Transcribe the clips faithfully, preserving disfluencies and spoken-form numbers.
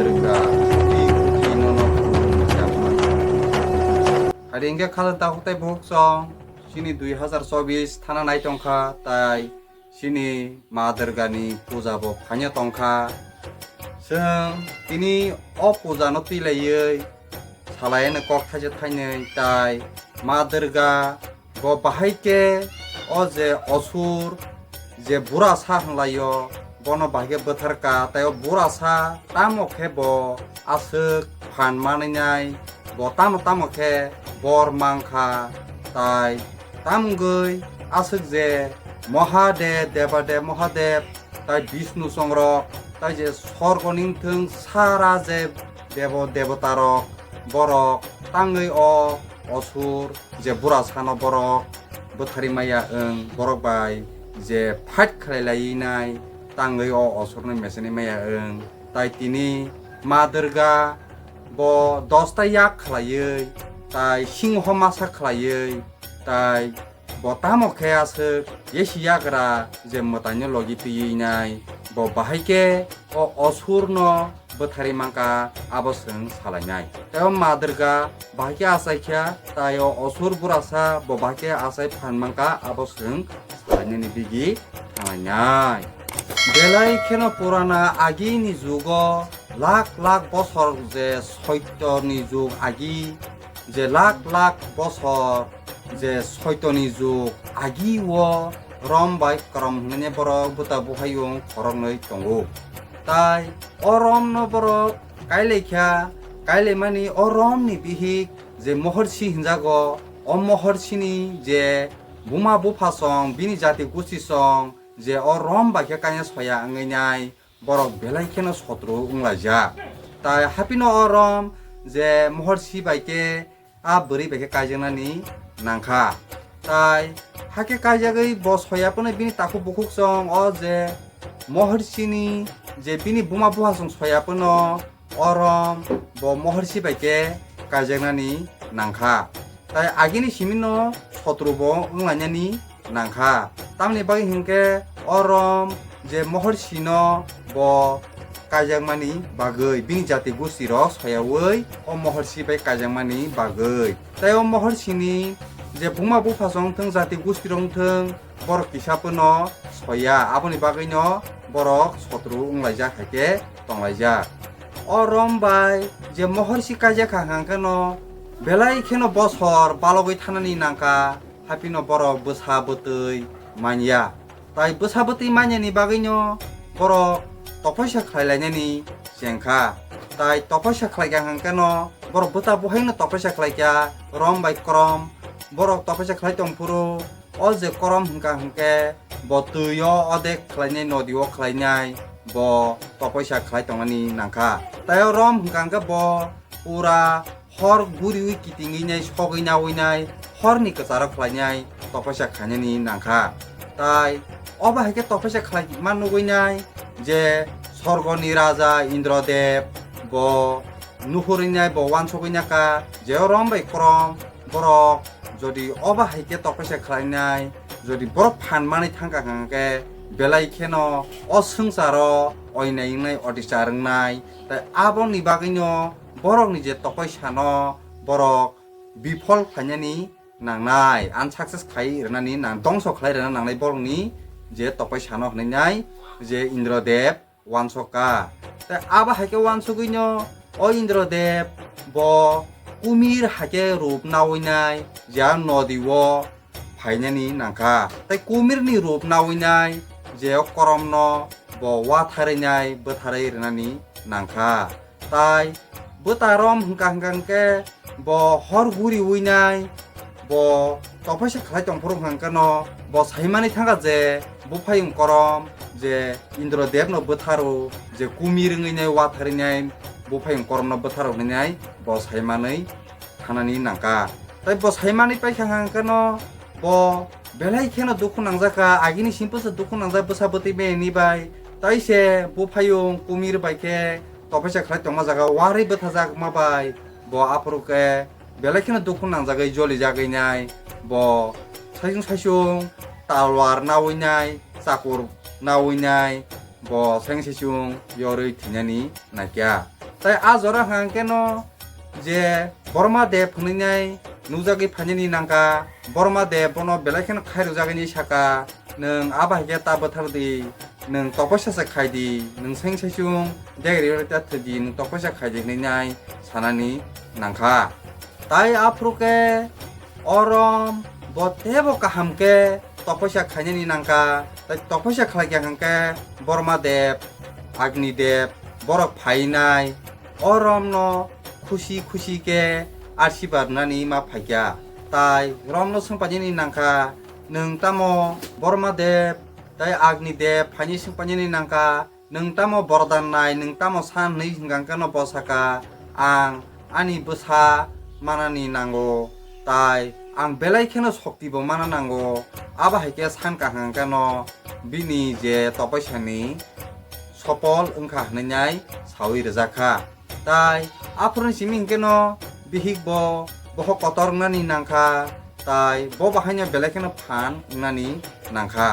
Rwkha, kuti kuti nono khulumjak mano. Hari hwnkhe khalwng takhuk tei bukhuk chwng chini dui hazar chobis thana nai tongkha, tai chini Ma Durgani puja bo phaino tongkha. Chwng tini o puja no twi laiwi salai ano kok thaisa thainwi, tai Ma Durga bo bahai khe o je osur je burasa hwnlaio, bono bahai khe bwtharka, tai o burasa tamo khe bo aswk phan manwi nai, bo tamo tamo khe bor mankha, tai tamgwi aswk je Mahadev, Debadev Mahadev, tai Bishnu chongrok, tai je sorgoni wngthwng sara je debo debotarok, borok tangwi o osur je burasano borok bwtharwi maya wng, borok bai je fight khlai laiwi nai tangwi o osurno mechenwi maya wng. Tai tini Ma Durga bo dosta yak khlaiwi, tai singho masa khlaiwi, tai bo tamo khe aswk yesi yagra je mwtaino logi twiwi nai, bo bahai khe o osurno bwtharwi mankha, abo chwng salainai. Tei o Ma Durga bahai khe achaikha, tai o osur burasa bo bahai khe achai phan mankha, abo chwng salainani bigi thanglainai. Belai kheno purana agini jugo, lakh lakh bosor je soitoni jug agi, je lakh lakh bosor je soitoni jug agi o Rom bai Krom hwnwi borok bwta buhayung khoroknwi tongo. Tai o Rom no borok kailaikha, kailaimani o Rom ni bihik je Moharsi hinjago, o Moharsi ni je buma bupha song, bini jati gusti song, je o Rom bai khe kaina soya wngwi nai, borok belai kheno sotru wnglaijak. Tai haphino o Rom je Moharsi bai khe a bwrwi bai khe kaijaknani nangkha. Tai hakhe kaijagwi bo soya phano bini takhuk bukhuk song o je Moharsi ni je bini buma bupha song soya phano o Rom bo Moharsi bai khe kaijaknani nangkha. Tai agini simino sotru bo wnglainani nangkha. Tamni bagwi hinkhe o Rom je Moharsi no bo kaijakmani bagwi, bini jati gusti rok soyawi o Moharsi bai kaijakmani bagwi. Tai o Moharsi ni je buma bupha song wngthwng, jati gusti rok wngthwng, borok kisa phano soya, aboni bagwino borok sotru wnglaijak hai khe tonglaijak. O Rom bai je Moharsi kaijak kha hwnkhe no belai kheno bosor balogwi thanani nangkha, haphino borok bwsa bwtwi manya. Tai bwsa bwtwi manyani bagwino borok topaisa khlai lainani chengkha. Tai topaisa khlaikha hwnkhe no borok bwta buhaino topaisa khlaikha, Rom bai Krom borok topaisa khlai tongphuru, o je Krom hwnkha hwnkhe bo twi o odek khlainai, nodi o khlainai, bo topaisa khlai tongmani nangkha. Tai o Rom hwnkha hwnkhe bo pura hor guriwi kitingwi nai, sogwi nawi nai, horni kwcharo khlainai topaisa khlainani nangkha. Tai obo hai khe topaisa khlai ma nugwi nai je sorgoni raja Indradev bo nuhurwi nai, bo uansugwi naka je o Rom bai Krom borok jodi obo hai khe topaisa khlainai, jodi borok phan manwi thangkha hwnkhe belai kheno o swngcharo oinai wngnai, otichar wngnai. Tai aboni bagwino borokni je topaisano borok biphol khlainani nangnai, unsuccess khlai rwnani nang, dongso khlai rwna nangnai borokni je topaisano hwnwi nai je Indradev uansukha. Tai abo hai khe uansugwino o Indradev bo kumir hai khe rup nawi nai je a nodi o phainani nangkha. Tai kumirni rup nawi nai je o Koromno bo watharwi nai, bwtharwi rwnani nangkha. Tai bwta Rom hwnkha hwnkha hwnkhe bo hor guriwi nai, bo topaisa khlai tongphuru hwnkha hwnkhe no bo saimani thangkha je buphayung Korom je Indrodevno bwtharo, je kumir wngwi nai watharwi nai buphayung Koromno bwtharo hwnwi nai bo saimanwi thanani nangkha. Tai bo saimanwi paikha hwnkha hwnkhe no bo belai kheno dukhu nangjakha, agini simpwsa dukhu nangjak bwsa bwtwi bini bai. Tai se buphayung kumir bai khe topaisa khlai tongma jaga warwi bwthajakma bai bo aphuru khe belai kheno dukhu nangjagwi jolijagwi nai, bo saisung saisung talwar nawi nai, chakur nawi nai, bo saisung saisung yorwi thwinani naikha. Tai a jora hwnkha khe no je Borma Dev hwnwi nai nukjagwi phainani nangkha, Borma Dev bono belai kheno khairokjagwi saka, "Nwng abo hai khe ta bwthar di, nwng topoisa se khai di, nwng seng saichung degri ta thwi di, nwng topoisa khai di," hwnwi nai sanani nangkha. Tai aphuru khe o rom bo teibo kaham khe topoisa khainani nangkha, tai topoisa khlai kha hwnkhe Borma Dev, Agni Dev borok phainai o romno khusi khusi khe arsiba rwnani ma phaikha. Tai romno swngpainani nangkha, "Nwng tamo Borma Dev tai Agni Dev phainai swngpainani nangkha, nwng tamo bordan nai, nwng tamo san?" hwnwi hwnkha khe no bo saka, "Ang ani bwsa manani nango, tai ang belai kheno shokti bo mana nango." Abo hai khe san kaham khe no bini je topoisani sopol wngkha hwnwi nai saui rwjak kha. Tai aphuruni simi hwnkhe no bihik bo bohok kotor wngnani nangkha, tai bo bahaino belai kheno phan wngnani nangkha.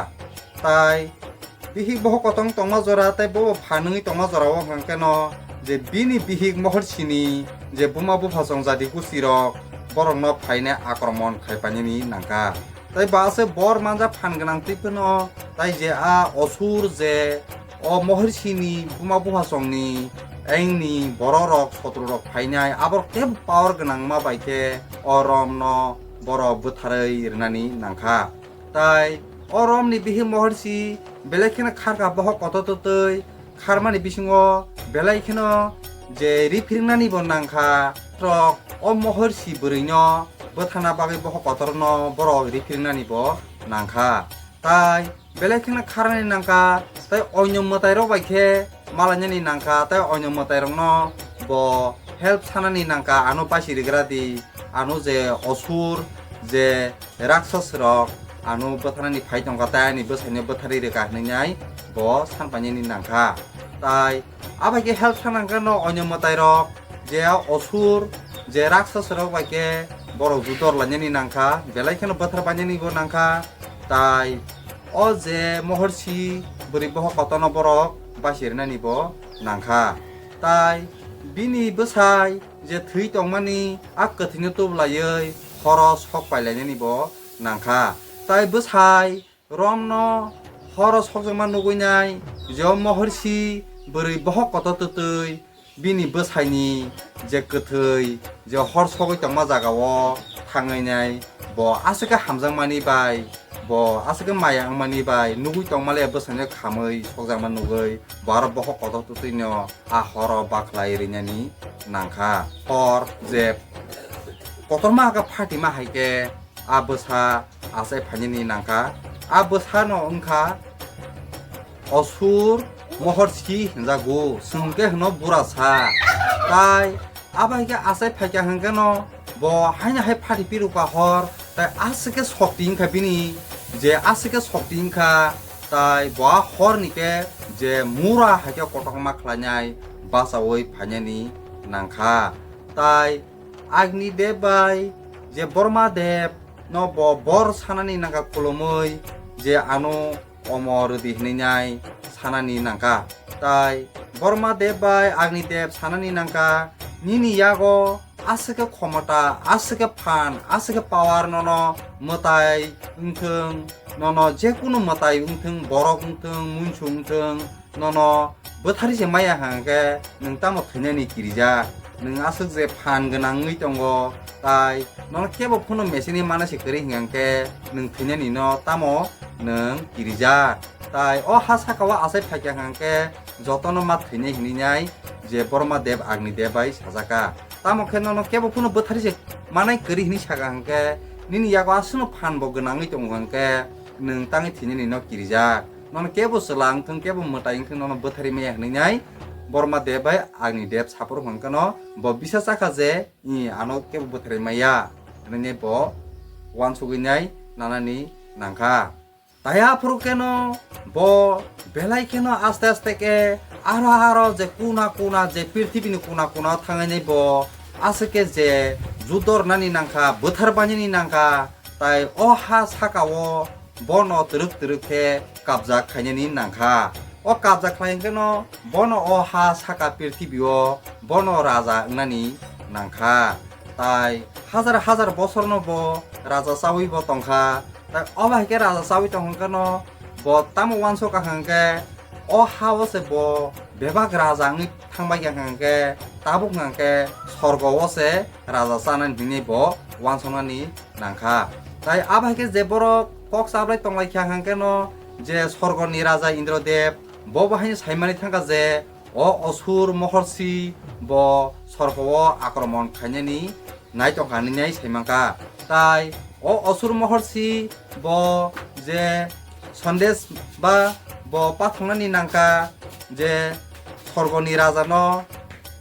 Tai bihik bohok kotor tongma jora tai bo phan wngwi tongma jora o hwnkha khe no je bini bihik Mohorsini je buma bupha chongjadi gusti rok borokno phaine akromon khaipainani nangkha. Tai ba se bor manja phan gwnang twi phano tai je a osur je o Mohorsini buma bupha chongni engni bororok sotru rok phainai, aborok teibo power gwnangma bai khe o romno borok bwtharwi rwnani nangkha. Tai o romni bihik Moharsi belai kheno kharkha bohok kotor twtwi, kharmani bisingo belai kheno je riphiringnani bo nangkha, trok o Moharsi bwrwino bwthana bagwi bohok kotorno borok riphiringnani bo nangkha. Tai belai kheno kharnani nangkha, tai oinw mwtairok bai khe malainani nangkha, tai oinw mwtairokno bo help sanani nangkha, ano basi rwgra di, ano je osur, je raksas rok ano bwtharnani phai tongkha, tai ani bwsaino bwtharwi rwkha hwnwi nai bo sanpainani nangkha. Tai abai khe help sanangkha no oinw mwtairok, je osur, je raksas rok bai khe borok judor lainani nangkha, belai kheno bwthar bainani bo nangkha. Tai o je Moharsi bwrwi bohok kotorno borok basi rwnani bo nangkha. Tai bini bwsai je thwi tongmani a kwthwino tublaiwi horo sok pailainani bo nangkha. Tai bwsai romno horo sokjakma nugwi nai je o Moharsi bwrwi bohok kotor twtwi bini bwsaini je kwthwi je hor sogwi tongma jagao thangwi nai bo aswk khe hamjakmani bai, bo aswk khe maya wngmani bai nugwi tongma le bwsaino khamwi sokjakma nugwi bo aro bohok kotor twtwino a horo bakhlai rinani nangkha. Hor je kotorma khe phatima hai khe a bwsa achai phainani nangkha. A bwsano wngkha Osur Moharsi hinjago, chwng khe hwno Burasa. Tai abo hai khe achai phaikha hwnkhe no bo haino hai phati pirukha hor, tai aswk khe sokti wngkha bini, je aswk khe sokti wngkha, tai bo a horni khe je mura hai khe kotorma khlainai bachaui phainani nangkha. Tai Agni Dev bai je Borma Dev no bo bor sanani nangkha khulumui je ano omo rwdi hwnwi nai sanani nangkha. Tai Borma Dev bai Agni Dev sanani nangkha, "Nini yago aswk khe khomota, aswk khe phan, aswk khe power nono mwtai wngthwng, nono jekunu mwtai wngthwng, borok wngthwng, muisu wngthwng, nono bwthari se maya hwnkhe nwng tamo thwinani kirijak? Nwng aswk je phan gwnangwi tongo, tai nono kebo phano machine mana se kwrwi hwnkhe nwng thwinani no tamo nwng kirijak?" Tai o ha saka o achai phaikha hwnkhe jotono ma thwinai hwnwi nai je Borma Dev Agni Dev bai sajaka. Tamo khe nono kebo phano bwthari se manai kwrwi hwnwi saka hwnkhe, nini yago aswkno phan bo gwnangwi tongo hwnkhe nwng tangwi thwinani no kirijak. Nono kebo chwla wngthwng, kebo mwtai wngthwng, nono bwthari maya hwnwi nai Borma Dev bai Agni Dev saphuru hwnkhe no bo bisa chakha je, "I, ano kebo bwthari maya," hwnwi bo uansugwi nai nanani nangkha. Tai aphuru khe no bo belai kheno aste aste khe aro aro je kuna kuna, je prithibini kuna kuna thangainai bo aswk khe je judor nani nangkha, bwthar bainani nangkha, tai o ha saka o bono twrwk twrwk khe kabjak khainani nangkha. O kabja khlai hwnkhe no bono o ha saka prithibi o bono raja wngnani nangkha. Tai hajar hajar bosorno bo raja chaui bo tongkha. Tai obo hai khe raja chaui tong hwnkhe no bo tamo uansuk kha hwnkhe o ha o se bo bebak raja wngwi thangbai kha hwnkhe tabuk hwnkhe sorgo o se raja chanani hinwi bo uansuknani nangkha. Tai abo hai khe je borok kok chablai tonglai kha hwnkhe no je sorgoni raja Indrodeb bo bo haino saimani thangkha je o Osur Mohorsi bo sorgo o akromon khainani nai tongkha hinwi nai saimangkha. Tai o Osur Mohorsi bo je Sandesh ba bo pathongnani nangkha je sorgoni rajano,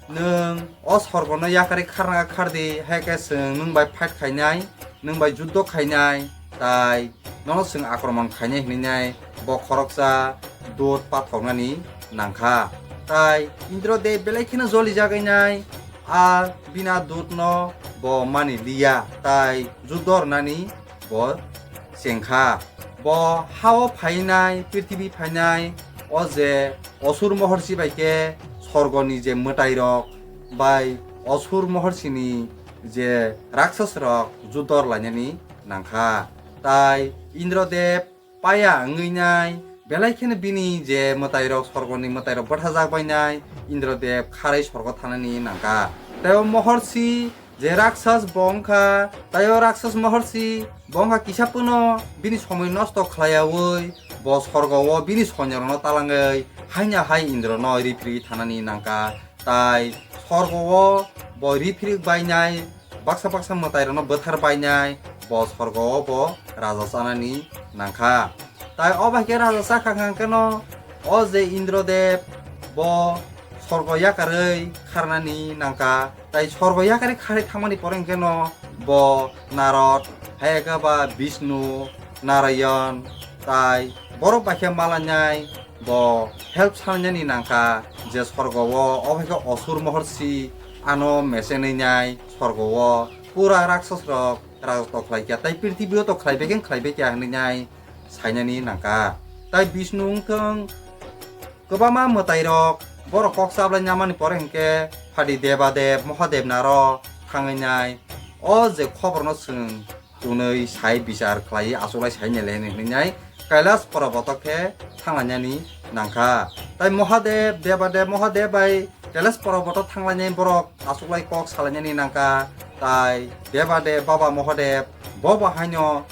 "Nwng o sorgono yakarwi kharna khardi, hai khe chwng nwng bai fight khainai, nwng bai juddo khainai, tai nono chwng akromon khainai," hinwi nai bo khoroksa dut pathoknani nangkha. Tai Indrodeb belai kheno jolijagwi nai a bina dutno bo mani liya, tai juddo rwnani bo chengkha. Bo hao phainai, prithibi phainai, o je Osur Mohorsi bai khe sorgoni je mwtairok bai Osur Mohorsini je raksasrok judor lainani nangkha. Tai Indrodeb paya wngwi nai belai kheno bini je mwtairok, sorgoni mwtairok bwthajak bai nai Indrodeb kharwi sorgo thanani nangkha. Tai o Mohorsi je raksas bo wngkha, tai o raksas Mohorsi bo wngkha kisa phano bini somoi nosto khlaiyaui bo sorgo o bini soinyorokno talangwi haino hai Indrono riphirwi thanani nangkha. Tai sorgo o bo riphirwi bainai, baksa baksa mwtairokno bwthar bainai, bo sorgo o bo raja chanani nangkha. Tai o bai khe raja chakha hwnkhe no o je Indrodeb bo sorgo yakarwi kharnani nangkha. Tai sorgo yakarwi kharwi thangmani pore hwnkhe no bo Narod, hai khe ba Bishnu, Narayan, tai borok bai khe malainai bo help sanani nangkha je sorgo o, o hai khe Osur Mohorsi ano mechenwi nai sorgo o pura raksas rok raja to khlai kha, tai prithibi o to khlai bai khe khlai bai kha hinwi nai sainani nangkha. Tai Bishnu wngthong kwbangma mwtairok borok kok chablai namani pore hwnkhe phadi Debadeb Mohadeb naro thangwi nai o je khoborno chwng tunwi sai bichar khlai achuklai sai nele hinwi nai Kailas Poroboto khe thanglainani nangkha. Tai Mohadeb, Debadeb Mohadeb bai Kailas Poroboto thanglainai borok achuklai kok salainani nangkha. Tai Debadeb Baba Mohadeb bo bo haino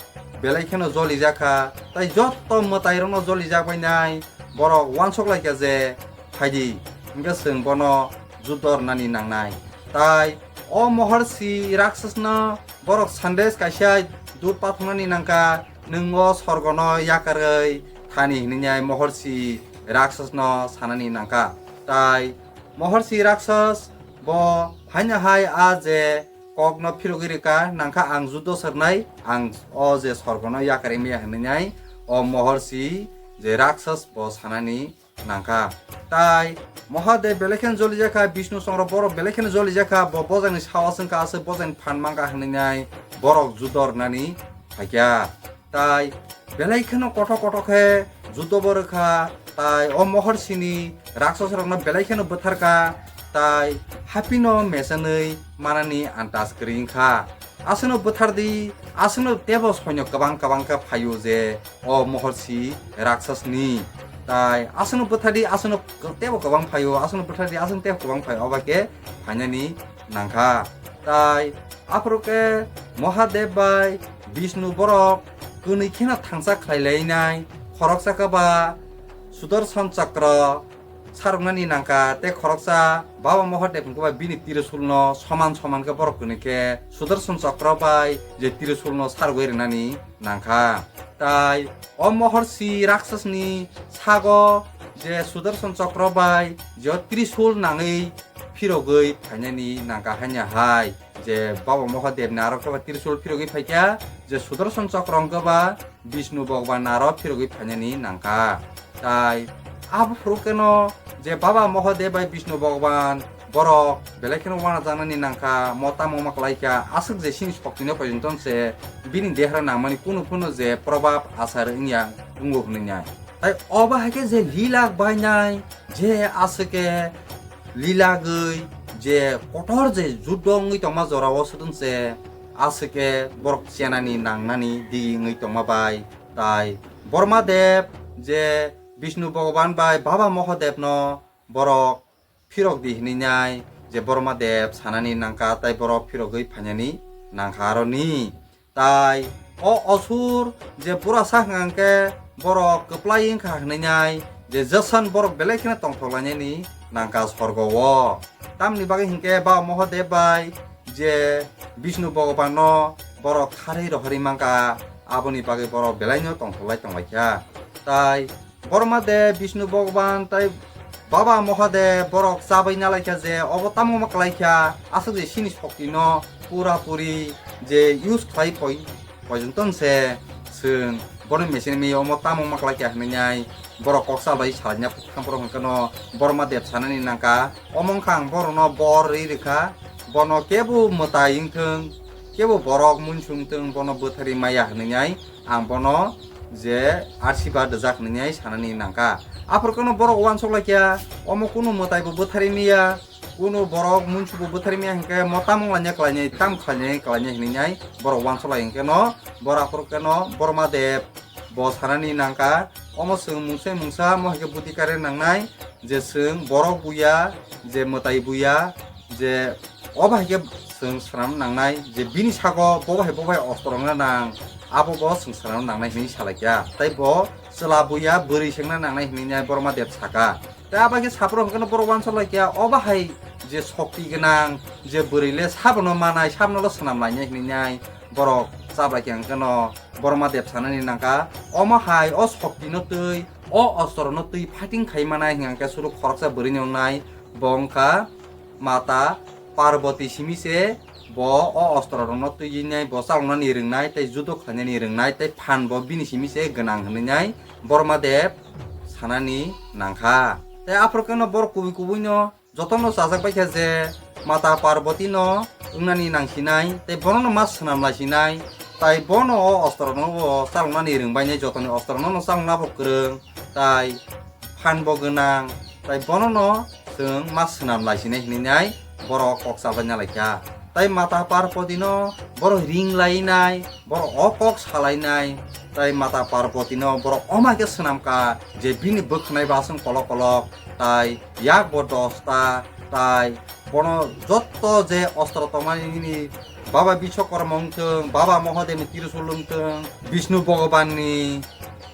belai kheno jolijakha. Tai jotto mwtairokno jolijak bainai borok uansuk laikha je, "Phaidi, hwnkhe chwng bono juddo rwnani nangnai." Tai o Mohorsi raksasno borok sandesh kaisa dut pathoknani nangkha, "Nwng o sorgono yakarwi thani," hinwi nai Mohorsi raksasno sanani nangkha. Tai Mohorsi raksas bo haino hai a je kokno phirogwi rwkha, "Nangkha ang juddo sernai, ang o je sorgono yakarwi maya," hinwi nai o Mohorsi je raksas bo sanani nangkha. Tai Mohadeb belai kheno jolijakha, Bishnu Chondro borok belai kheno jolijakha, bo bojangni sawas wngkha, aswk bojangni phan mankha hinwi nai borok juddo rwnani phaikha. Tai belai kheno kothok kothok khe juddo bo rwkha, tai o Mohorsini raksasrokno belai kheno bwtharkha, tai haphino mechenwi manani antas kwrwi wngkha. Aswkno bwthardi, aswkno tebo soinok kwbang kwbang khe phaio je o Mohorsi raksasni. Tai aswkno bwthardi, aswkno tebo kwbang phaio, aswkno bwthardi, aswkno tebo kwbang phaio, obo khe phainani nangkha. Tai aphuru khe Mohadeb bai Bishnu borok kwnwi kheno thangsa khlai lainai, khoroksa khe ba Sudarshan Chakra saroknani nangkha, tei khoroksa Baba Mohadeb hwnkhe ba bini Trisulno soman soman khe borok kwnwi khe Sudarshan Chakra bai je Trisulno sarogwi rwnani nangkha. Tai o Mohorsi raksasni sago je Sudarshan Chakra bai je o Trisul nangwi phirogwi phainani nangkha haino hai je Baba Mohadebni aro khe ba Trisul phirogwi phaikha, je Sudarshan Chakra wngkha ba Bishnu Bhagwan aro phirogwi phainani nangkha. Tai aphuru kheno je Baba Mohadeb bai Bishnu Bhagwan borok belai kheno wanajaknani nangkha, mo tamo ma kwlaikha, aswk je sini soktino pojonto se bini dehra nangmani kunu phano je probab asar wngya wngo hwnwi nai. Tai obo hai khe je lilak bainai, je aswk khe lilagwi je kotor je juddo wngwi tongma jorao swtwng se aswk khe borok chenani nangnani digi wngwi tongma bai. Tai Borma Dev je Bishnu Bhogoban bai Baba Mohadev no borok phirok di hinwi nai je Borma Dev sanani nangkha, tai borok phirogwi phainani nangkha aroni. Tai o osur je burasa hwnkha hwnkhe borok kwplai wngkha hinwi nai je Jason borok belai kheno tongthok lainani nangkha sorgo o. Tamni bagwi hinkhe Baba Mohadev bai je Bishnu Bhogoban no borok kharwi rohorwi mankha, aboni bagwi borok belaino tongthok lai tonglaikha. Tai Borma Dev, Bishnu Bhogoban tai Baba Mohadev borok chabai nalaikha je obo tamo ma klaikha, aswk je sini shokti no pura puri je use khlai poi, poijon tong se chwng bono machine mi omo tamo ma klaikha hinwi nai borok kok salai salaina thang borok hwnkhe no Borma Dev sanani nangkha, omo wngkha ang borok no bor rwi rwkha, bono kebo mwtai wngthwng, kebo borok munsung wngthwng, bono bwtharwi maya hinwi nai ang bono je arsiba dwjak hinwi sanani nangkha. Aphuru kheno borok uansuk laikha, omo kunu mwtai bo bwtharwi miya, kunu borok munsu bo bwtharwi miya hinkhe mo tamung laina khlainai, tam khlainai, khlainai hinwi nai borok uansuk lai hinkhe no, borok aphuru kheno Borma Dev bo sanani nangkha, omo chwng mungsa mungsa mo hai khe buti kare nangnai, je chwng borok buya, je mwtai buya, je o bahai khe chwng swnam nangnai je bini sago bo bahai bo bahai ostro wngna nang, abo bo chwng swnam nangnai hinwi salaikha. Tai bo chwla buya bwrwi sengna nangnai hinwi nai Borma Dev saka. Tai abo khe saphuru hwnkhe no borok uansuk laikha, o bahai je shokti gwnang je bwrwi le sabono manai, sabono le swnam lainai hinwi nai borok chabai khe hwnkhe no Borma Dev sanani nangkha. Omo hai o shokti no twi, o ostro no twi fighting khai manai hwnkhe suru khoroksa bwrwi ni wngnai, bo wngkha Mata Parvati simi se bo o ostro rokno twiwi nai bo chaloknani rwngnai tei judo khlainani rwngnai tei phan bo bini simi se gwnang hinwi nai Borma Dev sanani nangkha. Tei aphuru kheno borok kubui kubui no jotono chajak baikha je Mata Parvati no wngnani nangsinai tei bono no ma swnam laisinai, tai bono o ostro no bo chaloknani rwngbainai, jotoni ostro no no chalokna bo kwrwng, tai phan bo gwnang, tai bono no chwng ma swnam laisinai hinwi nai borok kok chabai nalaikha. Tai Mata Parvati no borok ring lainai, borok o kok salainai, tai Mata Parvati no borok omo hai khe swnamkha je bini bwkhanai basong kolok kolok, tai yak bo dosta, tai bono jotto je ostro tongmani nini Baba Biswakarma wngthwng, Baba Mohadev ni Trisul wngthwng, Bishnu Bhogoban ni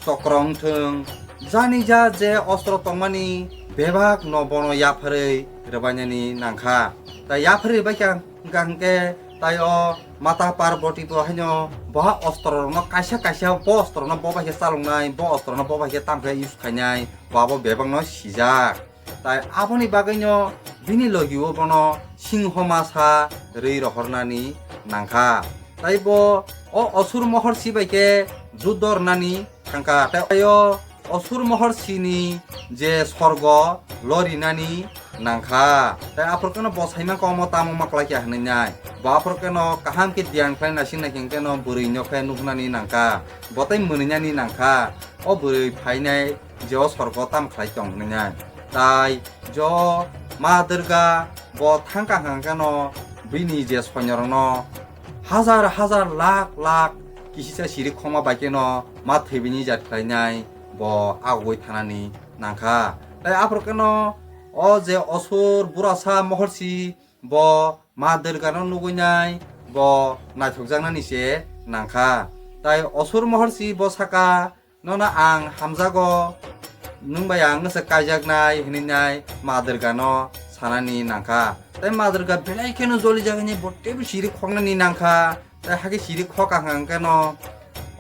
chokro wngthwng, jani ja je ostro tongmani bebak no bono yapharwi rwbainani nangkha. Tai yapharwi rwbaikha hwnkha hwnkhe tai o Mata Parvati bo haino boha ostro rokno kaisa kaisa bo ostro no bo bai khe chaloknai, bo ostro no bo bai khe tamo khe use khainai, bo abo bebak no sijak. Tai aboni bagwino bini logi o bono singho masa rwi rohornani nangkha. Tai bo o Asur Mohorsi bai khe juddo rwnani thangkha. Tai o Asur Mohorsi ni je sorgo lorinani nangkha. Tai aphuru kheno bo sai mankha omo tamo ma khlai kha hinwi nai. Bo aphuru kheno kaham khe dhyan khlai naising naising kheno bwrwi no khe nuknani nangkha. Bo tai mwnwi nani nangkha. O bwrwi phainai je o sorgo tam khlai tong hinwi nai. Tai je o Ma Durga bo thangkha hwnkha khe no bini je soinyorokno hajar hajar lakh lakh kisisa siri khokma bai khe no ma thwibini jat khlainai bo agugwi thanani nangkha. Tai aphuru khe no o je Asur burasa Mohorsi bo Ma Durga no nugwi nai bo naithokjaknani se nangkha. Tai Asur Mohorsi bo saka, "Nono ang hamjago, nwng bai ang se kaijaknai," hinwi nai Ma Durga no sanani nangkha. Tai Ma Durga belai kheno joli jagani bo teibo siri khoknani nangkha. Tai hakhe siri khok ang hwnkhe no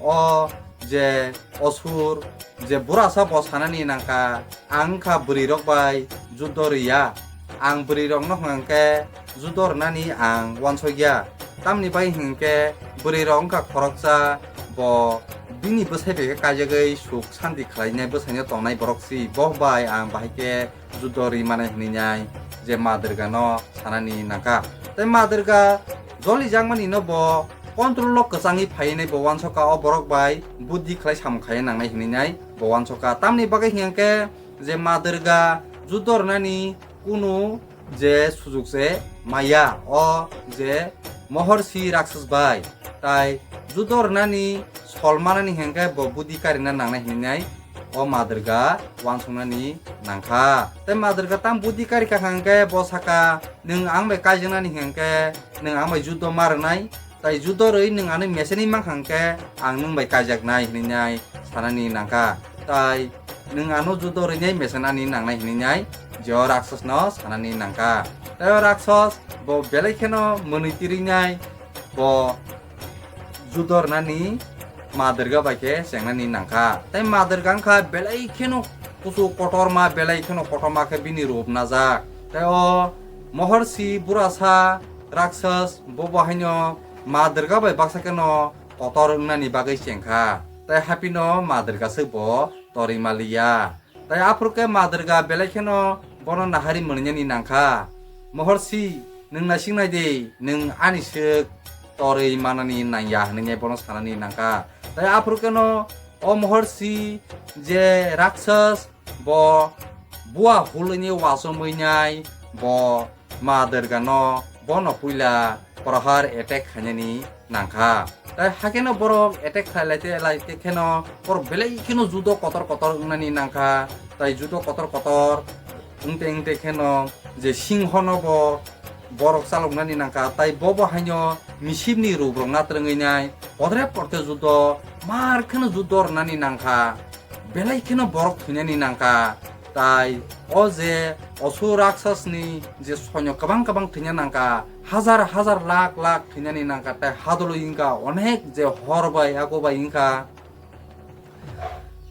o je Asur, je burasa bo sanani nangkha, "Ang wngkha bwrwi rok bai juddo rwya, ang bwrwi rok no hwnkhe juddo rwnani ang uansukya, tamni bai hwnkhe bwrwi rok wngkha khoroksa, bo bini bwsai bai khe kaijagwi suk santi khlainai bwsaino tongnai borok si, bo bai ang bahai khe juddo rwi mane," hinwi nai je Ma Durga no sanani nangkha. Tai Ma Durga joli jakmani no bo control o kwchangwi phaiwi nai bo uansukha o borok bai buddi khlai samung khai nangnai hinwi nai bo uansukha. Tamni bagwi hwnkhe je Ma Durga judo rwnani kunu je sujok se maya, o je Mahorshi Rakshas bai, tai judo rwnani sol manani hwnkhe bo budi karina nangnai hinwi nai o Ma Durga uansuknani nangkha. Tai Ma Durga tam budi karikha hwnkhe bo sakha, "Nwng ang bai kaijaknani hwnkhe nwng ang bai judo ma rwnai, tai judo rwi nwng ano mesenwi mankha hwnkhe ang nwng bai kaijaknai," hinwi nai sanani nangkha. Tai nwng ano judo rwi nai mesenani nangnai hinwi nai je o Rakshasno sanani nangkha. Tai o Rakshas bo belai kheno mwnwi tirwi nai bo judo rwnani Ma Durga bai khe chengnani nangkha. Tai Ma Durga wngkha belai kheno kusu kotorma, belai kheno kotorma khe bini rup najak. Tai o Mahorshi Burasa Rakshas bo bo haino Ma Durga bai baksa kheno kotor wngnani bagwi chengkha. Tai haphino Ma Durga se bo torwi maliya. Tai aphuru khe Ma Durga belai kheno bono nahari mwnwinani nangkha. "Mahorshi, nwng naising nai di, nwng ani swk torwi manani nangya," hinwi bono sanani nangkha. Tai aphuru kheno o Mahorshi je Rakshas bo bua hulwini uasomwi nai bo Ma Durgano bono puila Prahar attack khainani nangkha. Tai hakeno borok attack khlai lai te, lai te kheno borok belai kheno judo kotor kotor wngnani nangkha. Tai judo kotor kotor wngte wngte kheno je singhono bo borok chaloknani nangkha. Tai bo bo haino misipni rubrok natrwngwi nai podre porte judo mar kheno judo rwnani nangkha. Belai kheno borok thwinani nangkha. Tai o je Asur Rakshasni je soinyo kwbang kwbang thwina nangkha, hazar hazar lakh lakh thwinani nangkha, tai hadolwi wngkha, onek je hor bai yago bai wngkha.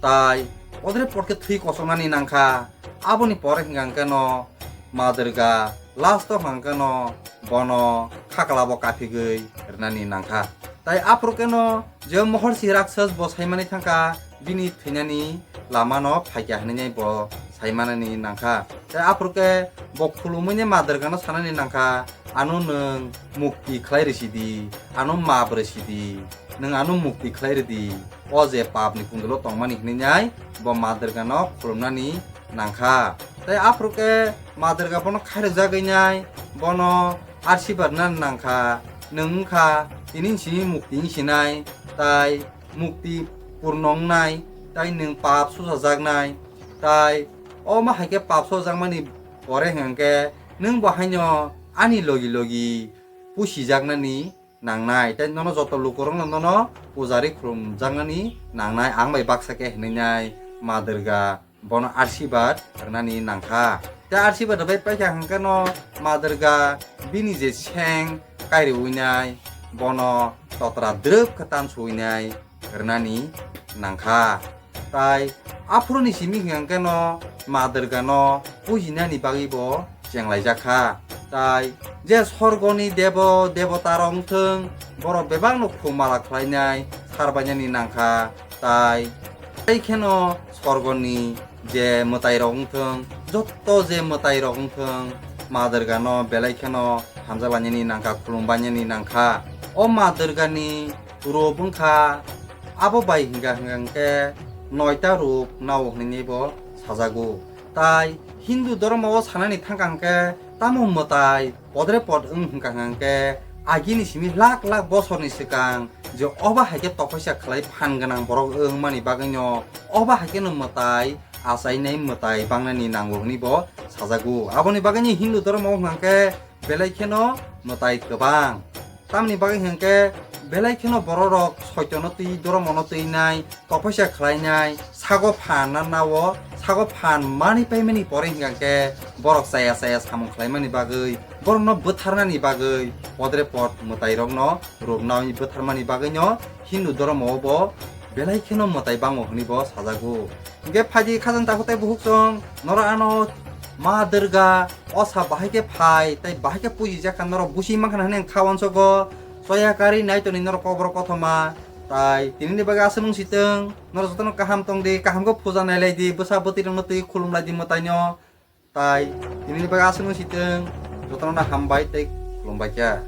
Tai odre porkhe thwi kosongnani nangkha. Aboni pore hwnkha hwnkhe no Ma Durga last o hwnkha hwnkhe no bono khaklabo kaphigwi rwnani nangkha. Tai aphuru khe no je Mahorshi Rakshas bo saimani thangkha, bini thwinani lamano phaikya hinwi bo saimanani nangkha. Tai aphuru khe bo khulumwi Ma Durgano sanani nangkha, "Ano nwng mukti khlai rwsidi, ano map rwsidi, nwng ano mukti khlai rwdi, o je papni kundulo tongmani," hinwi nai bo Ma Durgano khulumnani nangkha. Tai aphuru khe Ma Durga bono khairokjagwi nai bono arsibad na nangkha, "Nwng wngkha tini simi mukti wngsinai, tai mukti purno wngnai, tai nwng pap susajaknai, tai omo hai khe pap susajakmani pore hwnkhe nwng bo haino ani logi logi pusijaknani nangnai, tai nono joto lukurokno nono pujari khulumjaknani nangnai, ang bai baksa khe," hinwi nai Ma Durga bono arsibad rwnani nangkha. Tei arsibad rwbai paikha hwnkhe no Ma Durga bini je seng kairwi nai bono totra drwp khe tansuwi nai rwnani nangkha. Tai aphuruni simi hwnkhe no Ma Durgano pujinani bagwi bo chenglaijak kha. Tai je sorgoni debo debota rok wngthwng, borok bebakno khumala khlainai sarbainani nangkha. Tai, tai kheno sorgoni je mwtai rok wngthwng, jotto je mwtai rok wngthwng, Ma Durgano belai kheno hamjak lainani nangkha, khulum bainani nangkha. O Ma Durgani rup wngkha, abo bai hwnkha hwnkha hwnkhe noita rup nao hwnwi bo sajago. Tai Hindu dhormo o sanani thangkha hwnkhe tamo mwtai podre pod wng hwnkha hwnkhe agini simi lakh lakh bosorni swkang je obo hai khe tophaisa khlai phan gwnang borok wngmani bagwino obo hai kheno mwtai achainai mwtai bangnani nango hwnwi bo sajago. Aboni bagwino Hindu dhormo o hwnkha hwnkhe belai kheno mwtai kwbang. Tamni bagwi hwnkhe belai kheno bororok soitono twi, dhormono twinai, tophaisa khlainai, sago phan na nao, sago phan mani paimani pore hwnkhe borok chaya chaya samung khlaimani bagwi, borokno bwtharnani bagwi podre pod mwtairokno rupnawi bwtharmani bagwino Hindu dhormo o bo belai kheno mwtai bango hwnwi bo sajago. Hwnkhe phaidi khajang takhuk tei bukhuk chwng norok ano Ma Durga osa bahai khe phai tei bahai khe pujijak kha norok busi mankha hwnwi ang kha uansugo. Soya karwi nai toni norok kokborok kothoma. Tai tinini bagwi aswk nung sitwng, norok jotono kaham tong di, kaham khe puja nailai di, bwsa bwtwi rokno twi khulum lai di mwtaino. Tai tinini bagwi aswk nung sitwng, jotono hambai tei khulum bai kha.